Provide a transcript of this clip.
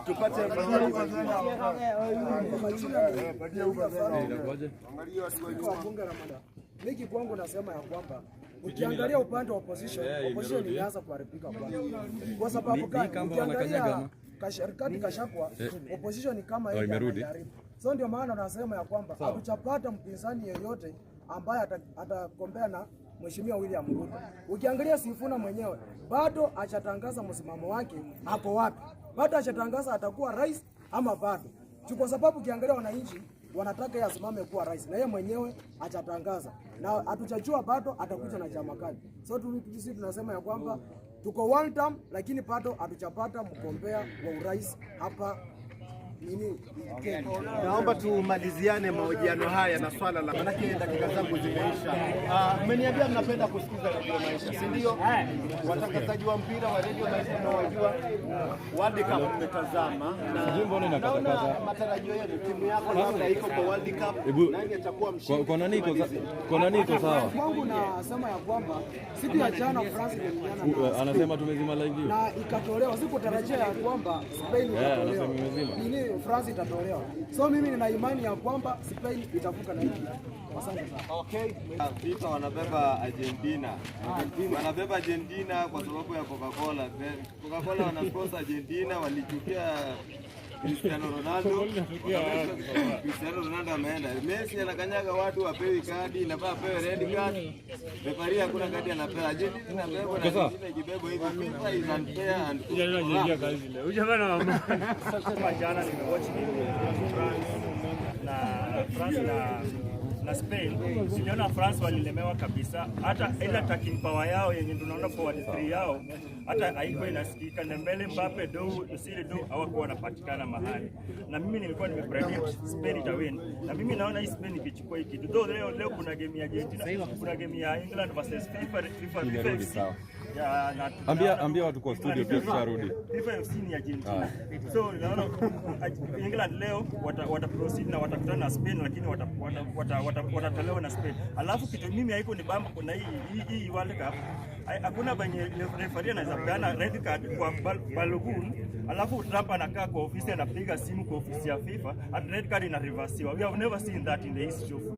Tupate Kwa majina Inakuwaje? Spika wa bunge la mada. Mimi kwangu nasema ya kwamba ukiangalia upande wa opposition, opposition imerudi. imeanza kuharibika kwanza. Kwa sababu Ni gani? kamba wanakanyaga Ukiangalia ama? Rigathi Gachagua, opposition ni kama Oh, yeye imerudi. anajaribu. So ndio maana nasema ya kwamba hatujapata mpinzani yeyote ambaye atagombea na Mheshimiwa William Ruto. Ukiangalia Sifuna mwenyewe bado hajatangaza msimamo wake ako wapi, bado hajatangaza atakuwa rais ama bado. Kwa sababu ukiangalia wananchi wanataka yeye asimame kuwa rais na yeye mwenyewe hajatangaza, na hatujajua bado atakuja na chama gani. So sisi tunasema ya kwamba tuko one term, lakini bado hatujapata mgombea wa urais hapa nini Kenya. Naomba tumaliziane mahojiano haya na swala la, manake dakika zangu zimeisha. Mmeniambia mnapenda kusikiza Radio Maisha, si ndio? Watangazaji wa mpira wa Radio Maisha mnawajua. World Cup mmetazama na Sijui mbona inakatakata. naona matarajio yenu, timu yako labda iko kwa World Cup, Hebu- nani atakuwa mshindi? Kwa nani iko sawa? Kwangu nasema ya kwamba siku ya jana France ilimenyana na Spain Anasema tumezima live hiyo. Na ikatolewa. Sikutarajia ya kwamba Spain itatolewa. Anasema imezima. Nini, France itatolewa. So mimi nina imani ya kwamba Spain itavuka na hii kitu. Asante sana. Okay. FIFA wanabeba Argentina. Wanabeba Argentina kwa sababu ya Coca-Cola. Coca-Cola wanasponsor Argentina, walichukia Cristiano Ronaldo. Cristiano Ronaldo ameenda. Messi anakanyaga watu wapewi kadi, inafaa apewe red card. Referee hakuna kadi anapewa. Argentina inabebwa na Sasa. Argentina ikibebwa hivi, FIFA is unfair and corrupt. Kama jana nimewatch game ya France na Spain, niliona France walilemewa kabisa. Hata ile attacking power yao yenye tunaona forward three yao hata haikuwa inasikika. Dembele, Mbappe, Doue, Désiré Doue hawakuwa wanapatikana mahali, na mimi nilikuwa nimepredict Spain itawin, na mimi naona hii Spain ikichukua hii kitu. Though leo kuna game ya Argentina, kuna game ya England versus FIFA Imerudi, FC. Sawa. Ya, na Ambia watu kwa studio pia tusharudi. FIFA FC ni Argentina. So naona England leo wata proceed na watakutana na Spain, lakini watatolewa na Spain. Alafu kitu mimi haiko ni bamba, kuna hii World Cup hakuna venye referee anaweza peana red card kwa Balogun, alafu Trump anakaa kwa ofisi, anapiga simu kwa ofisi ya FIFA and red card inareversiwa. We have never seen that in the history of